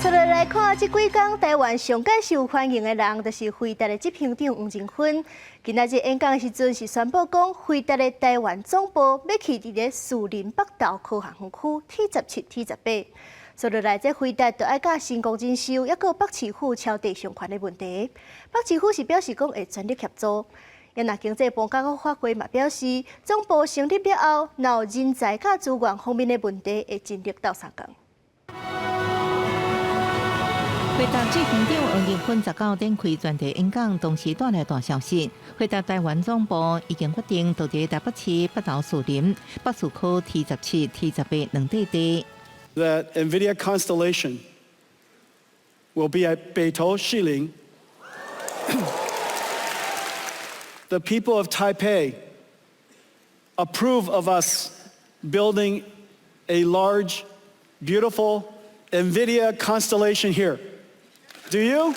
出來來看，這幾工台灣上蓋受歡迎的人，就是輝達的執行長黃仁勳。今仔日演講的時陣，是宣布講輝達的台灣總部欲去佇咧士林北投科學園區 T17、T18。接落來，這輝達就愛佮成功人壽，抑閣北市府敲地上權的問題。北市府是表示講會全力協助。若經濟部佮國發會嘛表示，總部成立了後，若有人才佮資源方面的問題，會盡力鬥相共。輝達執行長黃仁勳19展開專題演講，同時帶來大消息。輝達台灣總部已經決定，佇咧台北市北投士林北市區 T17、T18兩塊地。 That NVIDIA Constellation will be at 北投士林。The people of Taipei approve of us building a large, beautiful NVIDIA Constellation here. Do you?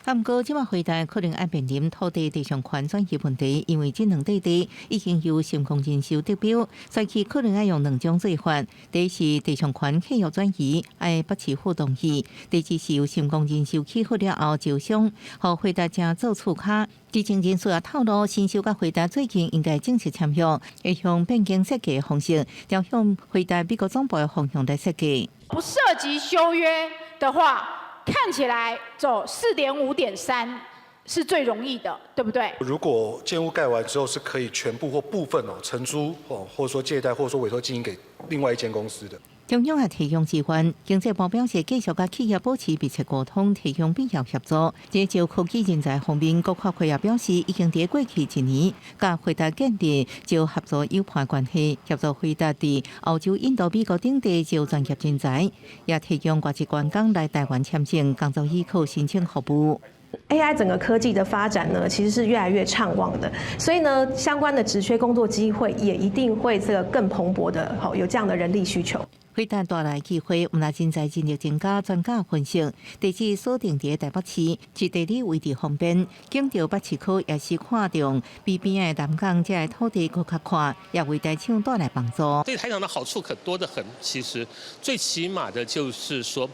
啊，毋過這擺輝達可能愛面臨土地地上權轉移問題，因為這兩塊地已經由成功人壽得標，所以可能愛用兩種做法。第一是地上權契約轉移，愛北市府同意；第二是由成功人壽起好了後招商，予輝達遮做厝跤。知情人士也透露，神壽佮輝達最近應該正式簽約，會用變更設計的方式，朝向輝達美國總部的方向來設計。不涉及修約的話，看起來走4.5.3是最容易的，對不對？如果建物蓋完之後，是可以全部或部分哦承租哦，或者說借貸，或者說委託經營給另外一間公司的。中央也提供資源，經濟部表示繼續佮企業保持密切溝通，提供必要協助。在招科技人才方面，國發會也表示，已經佇過去一年，佮輝達建立招合作友伴關係，協助輝達佇歐洲、印度、美國等地招專業人才，也提供外籍員工來台灣簽證、工作許可申請服務。 AI 整個科技的發展呢，其實是越來越暢旺的，所以呢，相關的職缺工作機會也一定會這個更蓬勃的，好有這樣的人力需求。輝達帶來機會，毋但人才人力增加，專家分析，地址鎖定佇台北市，是地理位置方便，景著北市區也是看中比邊的南港這个土地閣較闊，也為台廠帶來幫助。對台廠的好處可多得很，其實最起碼的就是說，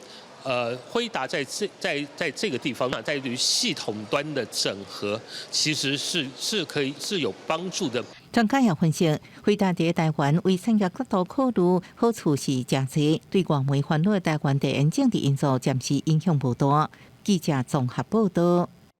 輝達在這在在這個地方呢，在於系統端的整合，其實是可以是有幫助的。專家也分析，輝達佇台灣為產業角度考慮，好處是誠濟，對外媒煩惱的台灣地緣政治因素暫時影響無大。記者綜合報道。